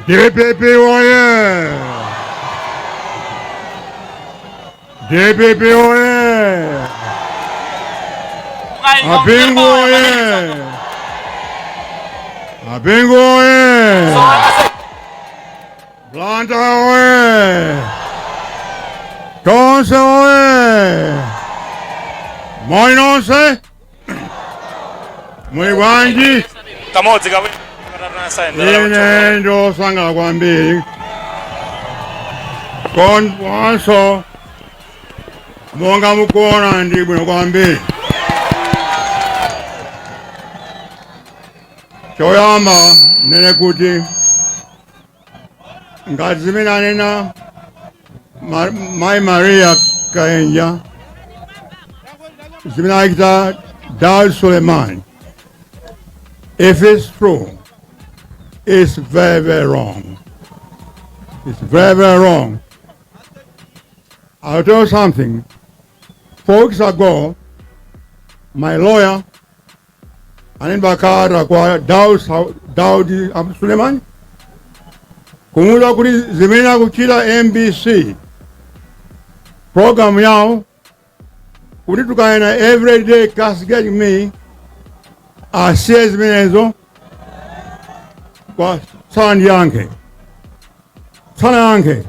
DPP oye! DPP oye! A Bingu oye! A Bingu oye! Blantyre oye! Tonse oye! Moni nonse? Muli bwanji? Kamodzi, kawiri, katatu, nasayenda. Ine ndosangala kwambiri komanso monga mukuona ndi bwino kwambiri. Choyamba nene kuti ngati zimene anena Mai Maria Kaenja, zimene achita Daud Suleiman, if it's true, it's very, very wrong. It's very, very wrong. I'll tell you something. 4 weeks ago, my lawyer anembakara kwa Daud Suleiman kumuuza kuti zimene akuchita MBC program yawo kuti tukaena every day castigating me, asiye zimenezo kwa sandiyankhe, sanayankhe,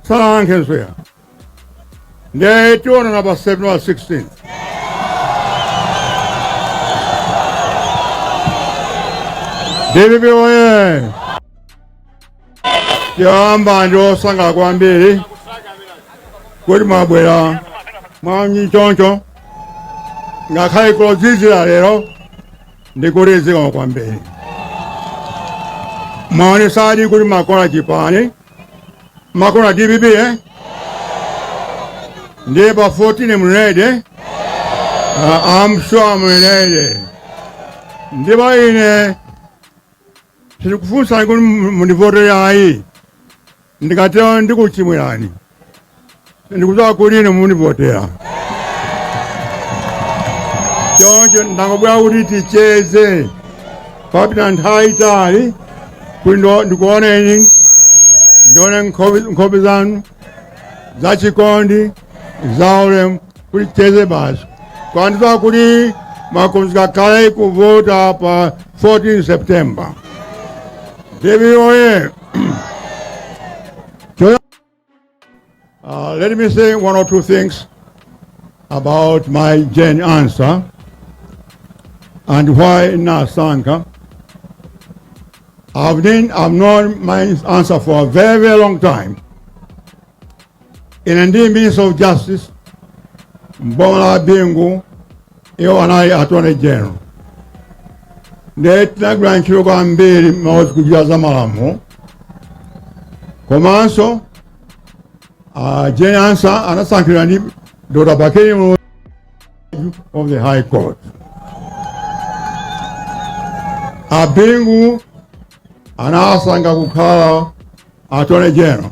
sanayankhe nsweya. Ndiye tionana pa September 16. DPP oye! Choyamba ndiosangala kwambiri kuti mwabwera mwanyi choncho ngakhale kulozizira lero, ndikuti zikomo kwambiri. Mwaonesadi kuti makola chipani, makola DPP, eh? Ndiye pa 14 muli ready? I'm sure muli ready. Ndipo ine sindikufunsani kuti mundivotere ayi, ndikatero ndikuchimwirani. Ndikudziwa kuti ine mundivotera, choncho ndangobwera kuti ticheze. Papita nthawi itali kuti ndikuoneni, ndione nkhope zanu zachikondi, zaulemu, kuti ticheze basi. Kwandidziwa kuti makonzeka kale kuvota pa 14 September. DPP oye! Let me say one or two things about my Jane Ansah and why nasankha. I've known Mai Ansah for a very, very long time. Ine ndi Minister of Justice, m'boma la Bingu, iwo anali Attorney General. Ndiye tinagwira ntchito kwambiri limodzi kuchita za malamulo. Komanso, Jane Ansah anasankhidwa ndi Dr. Bakili Muluzi of the High Court. A Bingu anasankha kukhala Attorney General.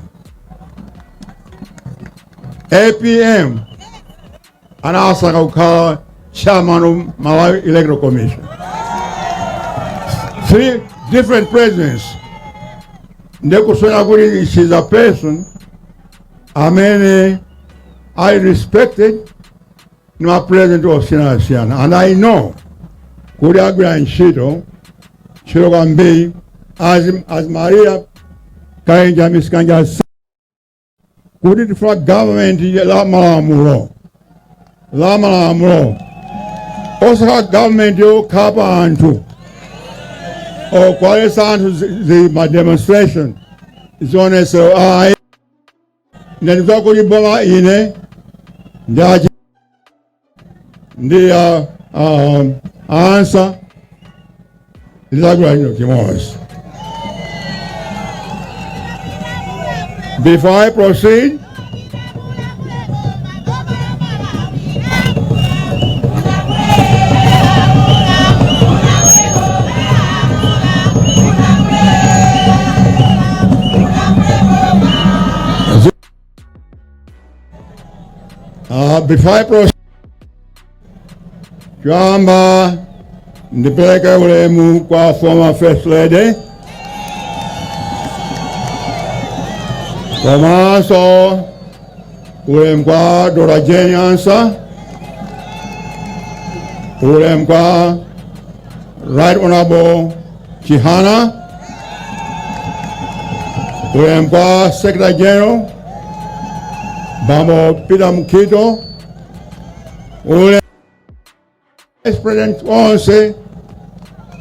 APM anasankha kukhala Chairman of Malawi Electoral Commission. Three different presidents. Ndikusonyeza kuti she's a person amene I respected ndi ma president osiyanasiyana, and I know kuti agwira ntchito kwambiri as Maria Kainja, Miss Kanja, kuti tifuna government la malamulo, la malamulo, osakhala government yokhapa anthu okwalesa anthu zi ma demonstration, zionesero ayi. Ndikudziwa kuti boma ine ndachi ndi Ansah lizagwira ntchito chimodzi. Before I proceed, before I proceed, choyamba ndipeleke ulemu kwa former First Lady. Komanso ulemu kwa Dr. Jane Ansah, ulemu kwa Right Honorable Chihana, ulemu kwa Secretary General Bambo Peter Mukhito, ulemu Vice President onse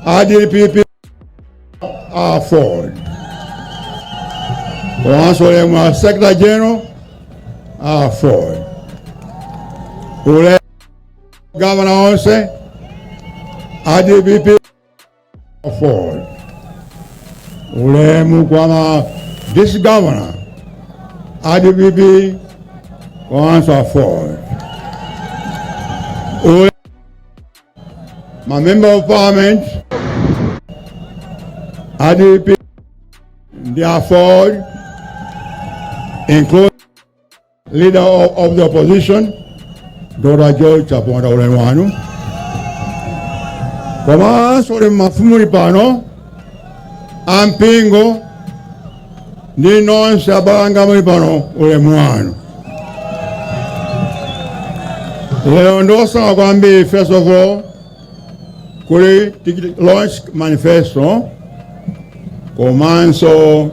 a DPP, AFORD, komanso ulemu wa Secretary General AFORD, ulemu Governor onse a DPP, AFORD, ulemu kwa ma district governor a DPP komanso AFORD, ulemu ma member of parliament a DPP ndi AFORD, including leader of the opposition Dr. George Chaponda, ulemu wanu. Komanso ulemu mafumu pano, ampingo ndi nonse abalanga muli pano, ulemu wanu. Lero ndosanga kwambiri, first of all, kuli launch manifesto komanso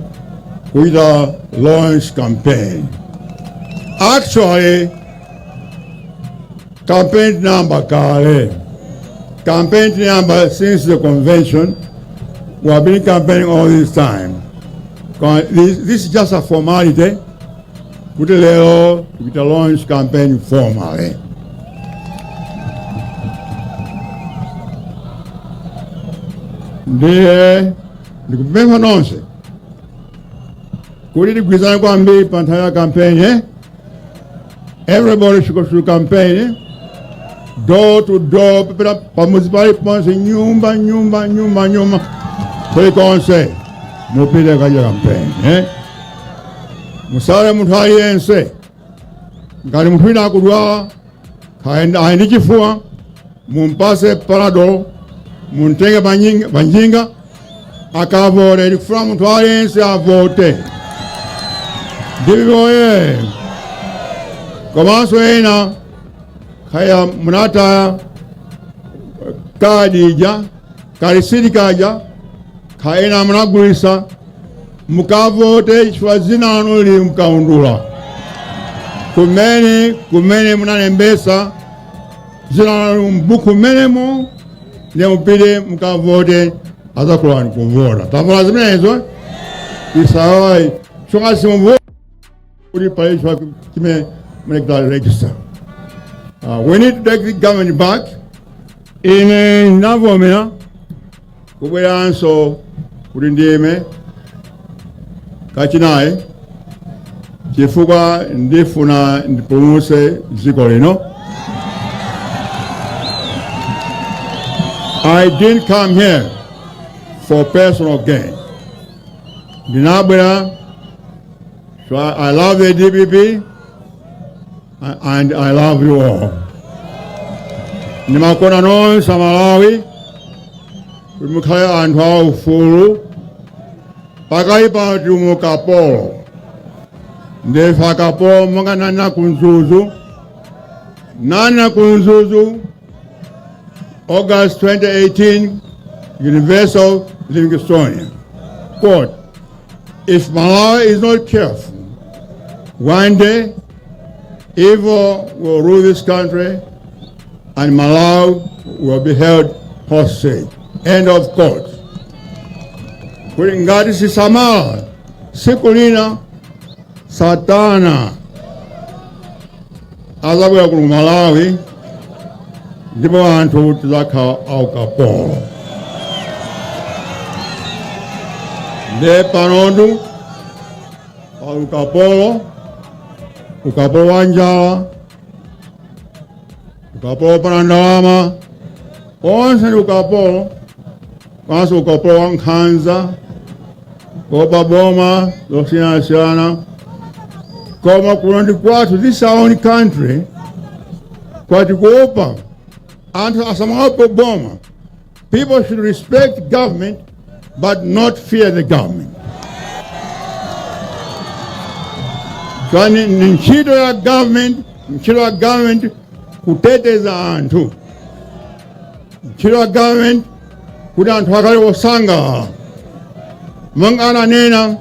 kuita launch campaign. Actually, campaign number kale, campaign number since the convention. We have been campaigning all this time. This is just a formality kuti lero tikuita launch campaign formally. Ndiye ndikupempha nonse kuti tigwirizane kwambiri pa nthawi ya campaign, eh? Everybody should go through campaign, eh? Door to door, pepera pamudzi paliponse, nyumba nyumba nyumba nyumba, kulikonse mupite kaja campaign, eh? Musale munthu aliyense. Ngati munthu wina akudwala, ali ndi chifuwa, mumpase Panadol, muntenge panjinga akavote. Tikufuna munthu aliyense avote. DPP oye! Komanso ena kaya munataya kadi ija, kalisiti kaja, kaya ena munagulisa, mukavote chifukwa dzina lanu lili mkaundula kumene munalembesa dzina lanu mbuku mmenemo. Ndiye mupite mukavote, azakulani kuvota. Tamvula zimenezo isawayi chonga simuvota kuti pali chimene munekita register. We need to take the government back. Ine ndinavomera kubweranso kuti ndime kachinayi chifukwa ndifuna ndipulumutse dziko lino. I didn't come here for personal gain. Ndinabwera, so I love the DPP and I love you all. Ndimakonda nonse Amalawi kuti mukhale anthu aufulu. Pakali pano tili mu ukapolo, ndife akapolo monga nana ku Mzuzu, nana ku Mzuzu, August 2018, University of Livingstonia. Quote, "If Malawi is not careful, one day evil will rule this country and Malawi will be held hostage." End of quote. Kuti ngati sisamala, siku lina Satana azabwera ku Malawi ndipo anthu tizakhala aukapolo. Nde panotu pa ukapolo, ukapolo wa njala, ukapolo pana ndalama, onse ndi ukapolo. Kwanso ukapolo wa nkhanza, kopa boma zosiyanasiyana. Koma kuno ndi kwathu, this is our own country. Kwati kuopa anthu asamaope boma. People should respect government but not fear the government. So ni ntchito ya government, ntchito ya government kuteteza anthu, ntchito ya government kuti anthu akhale osangalala. Monga ananena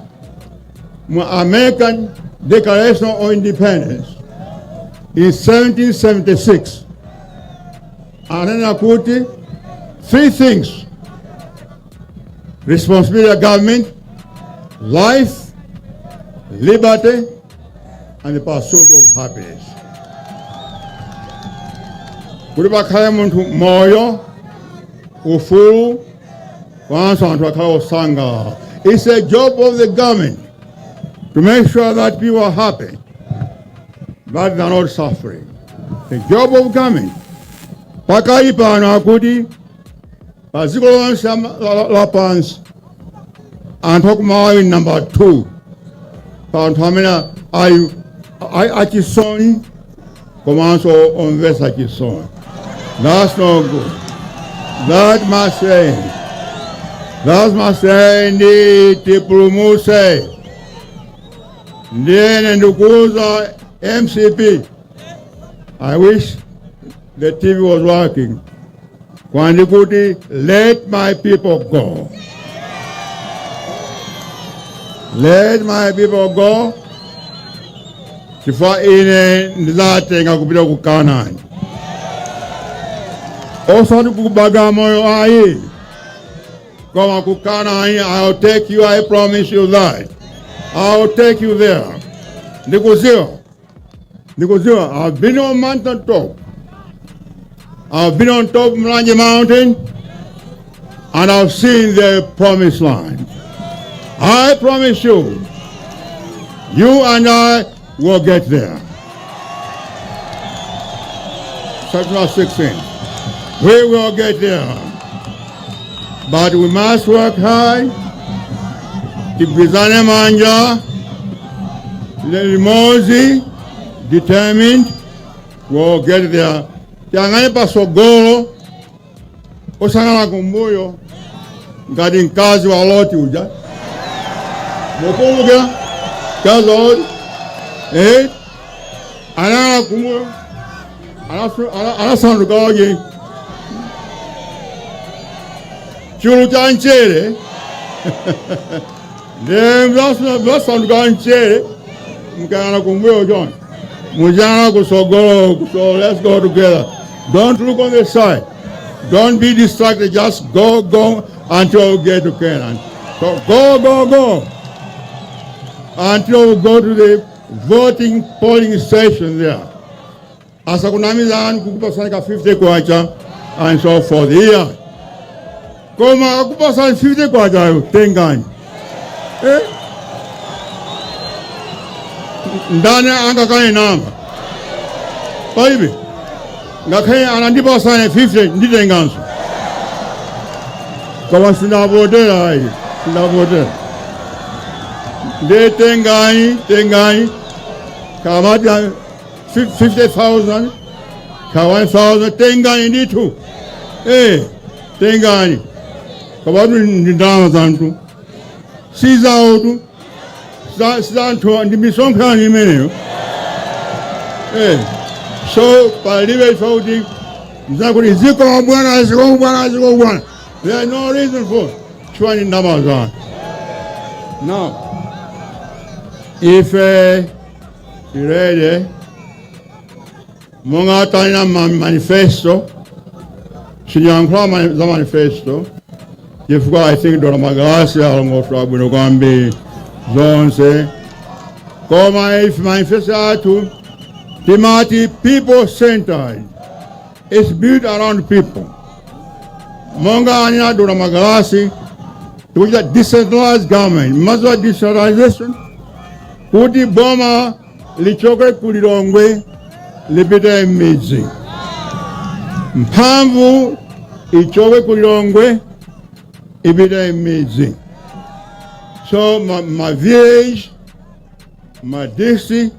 mu American Declaration of Independence in 1776, ananena kuti three things responsibility of government: life, liberty and the pursuit of happiness. Kuti pakhale munthu moyo, ufulu, komanso anthu akhale osangalala. It's a job of the government to make sure that people are happy, that they are not suffering. The job of government. Pakali pano akuti pa dziko lonse lapansi anthu akuMalawi number 2 pa anthu amene ali achisoni komanso omvetsa chisoni. That's no good. That must end. That must end. Tipulumuse. Ndiye ndikuuza MCP, I wish the TV was working, kwandikuti let my people go, let my people go, chifukwa ine ndizatenga kupita ku Kanani, osati ku Bagamoyo ayi, koma ku Kanani. I'll take you, I promise you that I'll take you there. Ndikuziwa, ndikuziwa. I've been on mountain top. I've been on top of Mulanje Mountain and I've seen the promised land. I promise you, you and I will get there. September 16. We will get there. But we must work hard. Tigwizane manja, limodzi, determined, we'll get there. Tiyang'ane pasogolo, osayang'ana kumbuyo, ngati mkazi wa Loti uja. Mukumbukira mkazi wa Loti? Eh? Anayang'ana kumbuyo, anasanduka oje chulu cha mchere. Ndiye mwasanduka mchere mkayang'ana kumbuyo choncho. Muziyang'ana kusogolo. So let's go together. Don't look on the side. Don't be distracted. Just go, go until we get to Canaan. So go, go, go until we go to the voting polling station there. Asakunamizani kukupasani ka 50 kwacha and so forth here. Koma akupasani 50 kwacha, tengani. Eh? Ndani angakane namba? Palibe. Ngakhale anandipasane 50, nditenganso, koma sindavotera ayi, sindavotera. Ndiye tengani, tengani, kamati 50,000 ka 1000, tengani ndithu. Eh, tengani, komatu ndi ndalama zanthu, sizawotu, sizanthu, ndi misonkhano imeneyo. Eh, so palibe ife kuti mzakuti zikomo bwana, zikomo bwana, zikomo bwana. There is no reason for chifukwa ndi ndalama zanu. Now ife tirere monga tanena manifesto. Sindiyankhula za manifesto chifukwa I think Dr. Magalasi alongosola bwino kwambiri zonse. Koma ife manifesto athu timati people centered. It's built around people. Monga anena Dr. Magalasi, tikuchita decentralized government. Mazuwa decentralization kuti boma lichoke ku Lilongwe lipite m'midzi, mphamvu ichoke ku Lilongwe ipite m'midzi. So ma village, ma district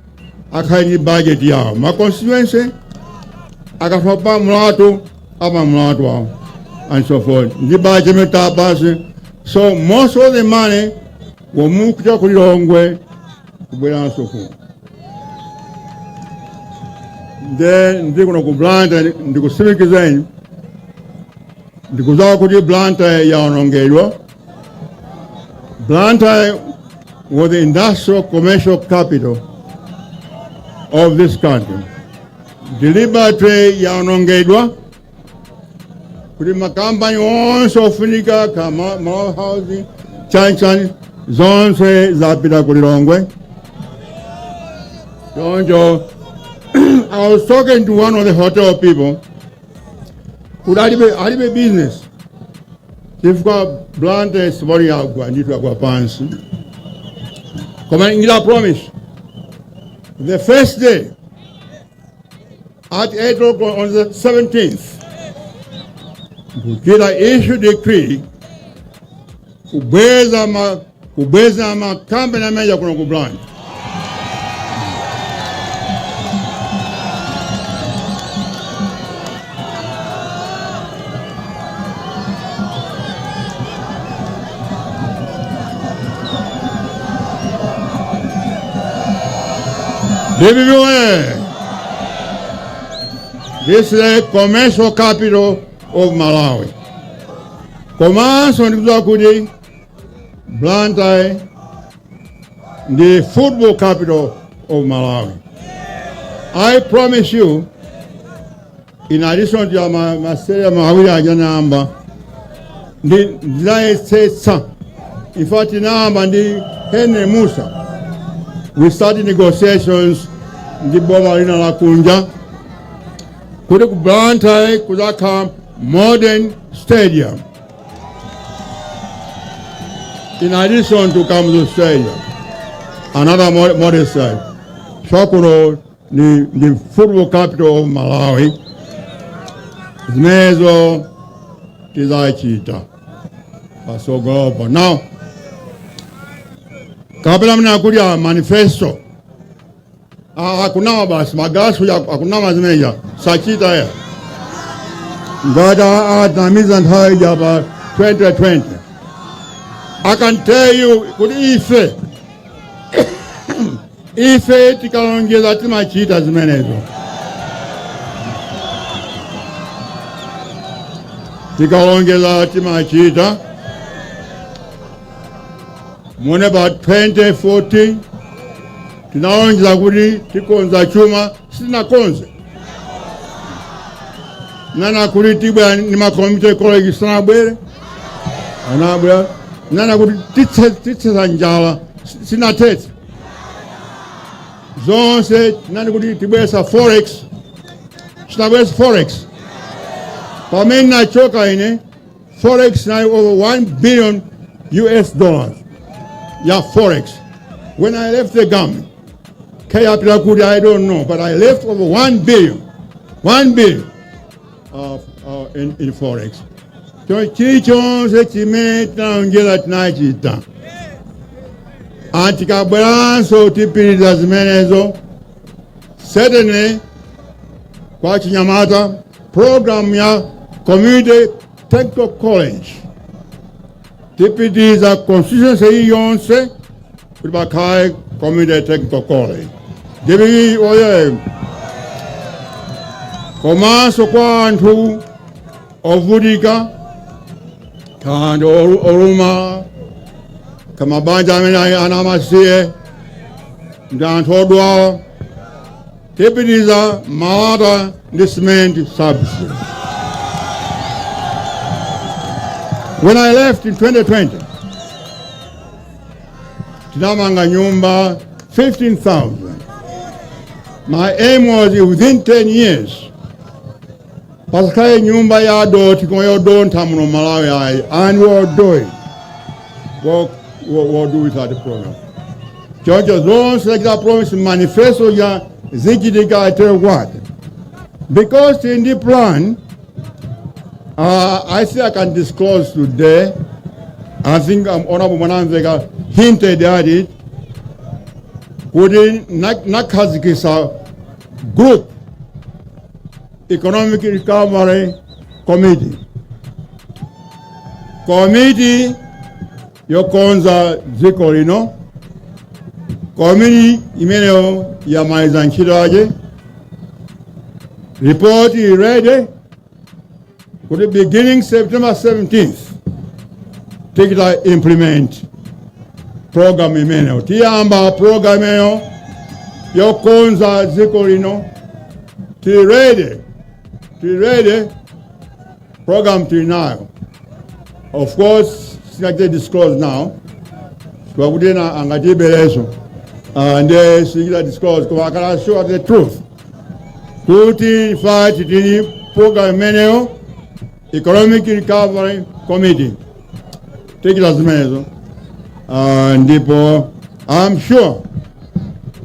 akhale ndi budget yawo, ma constituency akafa mlato apa mlato awo and so forth, ndi budget imene basi. So most of the money will move kuchoka ku Lilongwe kubweranso kuno. Nde ndi kuno ku Blantyre, ndikutsimikizeni, ndikudziwa kuti Blantyre yaonongedwa. Blantyre was the industrial commercial capital of this country. Deliberately yaonongedwa kuti makampani onse ofunika kama Malawi Housing, chanichani, zonse zapita ku Lilongwe. Choncho I was talking to one of the hotel people kuti alibe business chifukwa Blantyre sipali yagwa ndithu, yagwa pansi. Koma ndila promise, the first day at 8 o'clock on the 17th ndikuchita issue decree kubweza makampani amene kuno ku Blantyre. DPP oye! This is the commercial capital of Malawi. Komanso ndikudziwa kuti Blantyre ndi football capital of Malawi. I promise you, in addition to ma stadium awiri aja namba, ndi ndinayesetsa. In fact, namba ndi Henry Musa. We started negotiations ndi boma lina la kunja kuti ku Blantyre kuzakhala modern stadium in addition to Kamuzu Stadium, another modern stadium. So kuno ni football capital of Malawi. Zimenezo tizachita pasogolopo. Now, kapena mna kulya manifesto. Ah, akunama basi, magasu ya akunama zimeneja sachita ya ngati atinamiza nthawi ija pa 2020. I can tell you kuti ife tikalonjeza timachita zimenezo. Tikalonjeza timachita. Muone pa 2014 tinalonjeza kuti tikonza chuma, sitinakonze. Nana kuti tibwera ni ma community college, sanabwere, anabwera. Nana kuti tithetsa njala, sinathetse zonse. Nani kuti tibweresa forex, sinabweresa forex. Pamene nachoka ine, forex nali over 1 billion US dollars ya forex. When I left the government, kayapita kuti I don't know, but I left over 1 billion, 1 billion in forex. So chilichonse chimene tinalonjeza tinachita. Atikabweranso tipitiriza zimenezo. Certainly kwa chinyamata, program ya community technical college tipitiriza constituency iyi yonse kuti pakhale community technical college. DPP oye! Komanso kwa anthu ovutika kandi oluma kamabanja amene ana amasiye ndi anthu odwala, tipitiriza malata ndi cement subsidy. When I left in 2020, tinamanga nyumba 15,000. My aim was within 10 years pasakhale nyumba ya doti koma yodontha muno Malawi ayi, and we'll do it. We'll do with that program. Choncho zonse zachita promise manifesto ya zichitika. I tell you what, because in the plan, I think I can disclose today. I think Honorable Mwanamveka hinted at it kuti nakhazikisa group economic recovery committee, committee yokonza dziko lino. Komiti imeneyo yamaliza ntchito yake. Report is ready kuti beginning September 17th tichita implement program imeneyo. Tiyamba program imeneyo yokonza dziko lino. Tili ready, tili ready, program tili nayo. Of course singachite disclose now pakuti ena angatibereso, ndiye singachita disclose, koma I can assure the truth kuti in fact tili program imeneyo, Economic Recovery Committee, tichita zimenezo. Ndipo I'm sure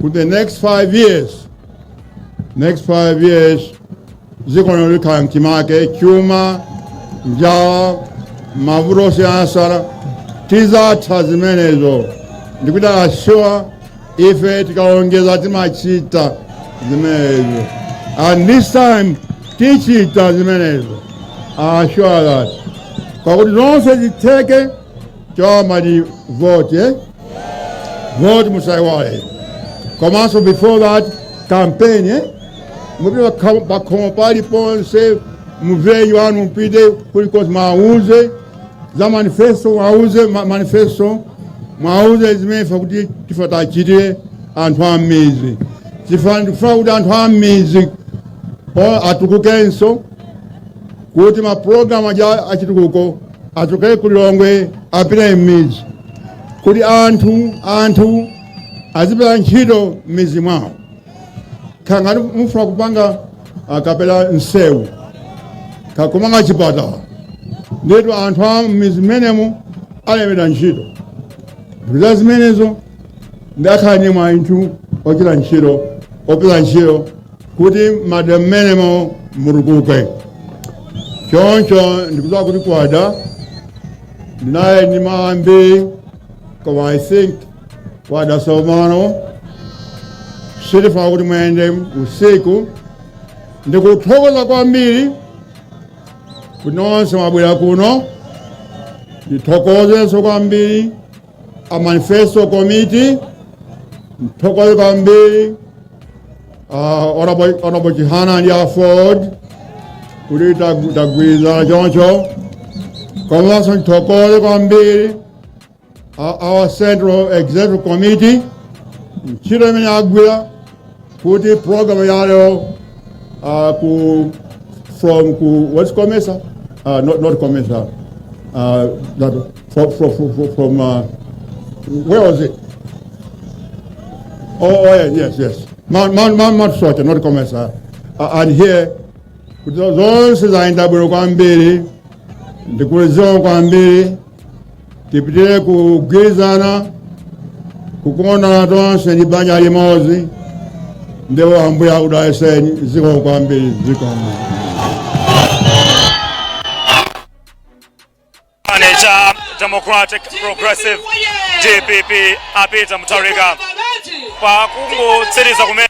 for the next 5 years, next 5 years, dziko lino likhala mchimake. Chuma, njala, mavuto osiyanasiyana, tizatha zimenezo. Ndikuti assure, ife tikalonjeza timachita zimenezo, and this time tichita zimenezo. I assure that. Pakuti zonse zitheke, choma ndi vote, eh? Vote musaiwale. Komanso before that campaign, eh? Mupite pakhomo paliponse, mubveyi wanu, mupite kulikonse, mwauze za manifesto, mwauze manifesto, mwauze zimene ife kuti tifa tachitire anthu a m'mizi. Tifuna kuti anthu a m'mizi atukukenso, kuti mapulogalamu aja achitukuko achokere ku Lilongwe apite m'mizi, kuti anthu azipeza ntchito m'mizi mwawo. Khangati mufuna kupanga kapela nsewu, kakumanga chipatala, nditu anthu a m'mizi mmenemo alemera ntchito. Za zimenezo ndakhala ni anthu ochita ntchito, opeza ntchito, kuti madera mmenemo mutukuke. Choncho ndikudziwa kuti kwada, ndinaye ndi maambi, koma I think kwada tsopano, sitifuna kuti muyende usiku. Ndikuthokoza kwambiri kuti nonse mwabwera kuno. Ndithokozenso kwambiri a manifesto committee, ndithokoze kwambiri Honorable Chihana ndi Aford kuti tagwirizana choncho. Komanso ndithokoze kwambiri our Central Executive Committee, ntchito imene agwira kuti program ya lero ku from ku what's Comesa, not Comesa, that from where was it? Oh, yeah, yes, Mount Soche, not Comesa, and here, kuti zonse zayenda bwino kwambiri. Ndikuliziwa kwambiri. Tipitire kugwirizana, kukondana tonse ndi banja limodzi. Ndipo Ambuye akudalitseni. Zikomo kwambiri, zikomo. Chipani cha Democratic Progressive, DPP, a Peter Mutharika, pakungotsiriza kumene.